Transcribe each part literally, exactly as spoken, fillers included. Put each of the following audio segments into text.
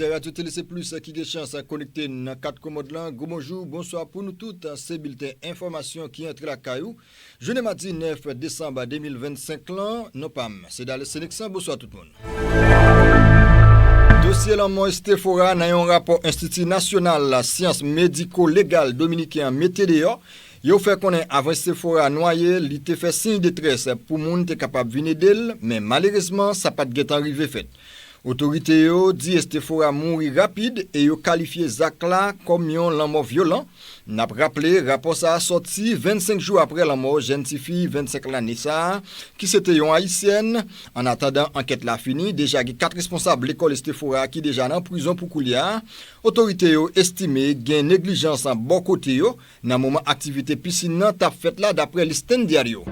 Radyo Tele Se Plis ki gen chans konekte nan kat komòd lan. Gwo bonjou, bonswa pou nou tout. Se bilten enfòmasyon ki antre lakay ou. Jounen madi nèf desanm de mil vennsenk lan, non pa m, se Dales Seneksan. Bonswa tout moun. Dosye lanmò Estefora nan yon rapò Enstiti Nasyonal Syans Mediko Legal Dominiken an mete deyò. Yo fè konnen avan Estefora nwaye, li te fè siy detrès pou moun te kapab vin ede l, men malerezman, sa pa t gentan rive fèt. Otorite yo di Estefora mouri rapid e yo kalifye zak la kòm yon lanmò vyolan. N ap raple, rapò sa a sòti vennsenk jou apre lanmò jèn tifi vennsenk lane sa a, ki se te yon Ayisyèn. Annatandan ankèt la fini, deja gen kat responsab lekòl Estefora ki deja nan prizon pou koulye a. Otorite yo estime gen neglijans bò kote yo nan moman aktivite pisin nan t ap fèt la, dapre Listín Diario.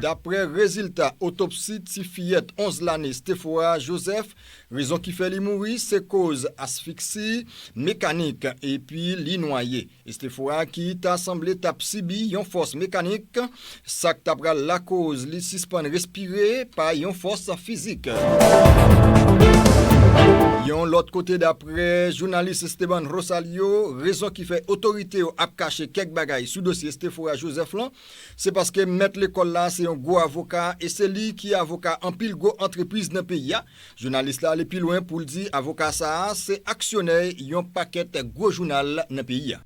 Dapre rezilta otopsi ti fiyèt onz lane Estefora Joseph, rezon ki fè li mouri se koz asfiksi mekanik epi li nwaye. Estefora ki ta sanble t ap sibi yon fòs mekanik, sa k ta pral lakoz li sispann respire pa yon fòs fizik. Yon lòt kote, dapre jounalis Esteban Rosalio, rezon ki fè otorite yo ap kache kèk bagay sou dosye Estefora Joseph lan, se paske mèt lekòl la se yon gwo avoka e se li ki avoka anpil gwo antrepriz nan peyi a. Jounalis la ale pi lwen pou l di avoka sa a se aksyonè yon pakèt gwo jounal nan peyi a.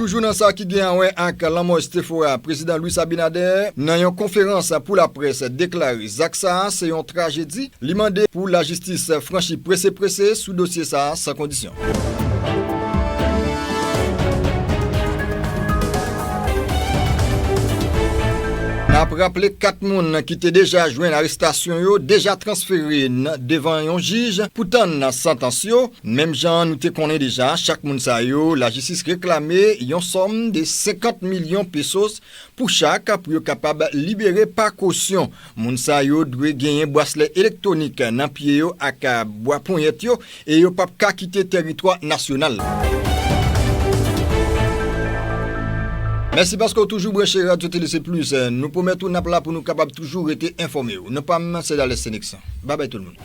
Toujou nan sa ki gen a wè ak lanmò Estefora, Prezidan Luis Abinader, nan yon konferans pou laprès, deklare zak sa a se yon trajedi. Li mande pou lajistis franchi prese prese sou dosye sa a san kondisyon. N ap raple kat moun ki te deja jwenn arestasyon yo deja transfere n-, devan yon jij pou tann santans yo. Menm jan nou te konnen deja, chak moun sa yo, lajistis reklame yon sòm de senkant milyon pesos pou chak, pou yo kapab libere pa kosyon. Moun sa yo dwe genyen braslè elektwonik nan pye yo ak bwa ponyèt yo, e yo p ap ka kite tèritwa nasyonal la. Mèsi paske w toujou branche Radyo Tele Se Plis. Nou pwomèt ou n ap la pou nou kapab toujou rete enfòme w. Non pa m, se Dales Seneksan. Babay tout moun.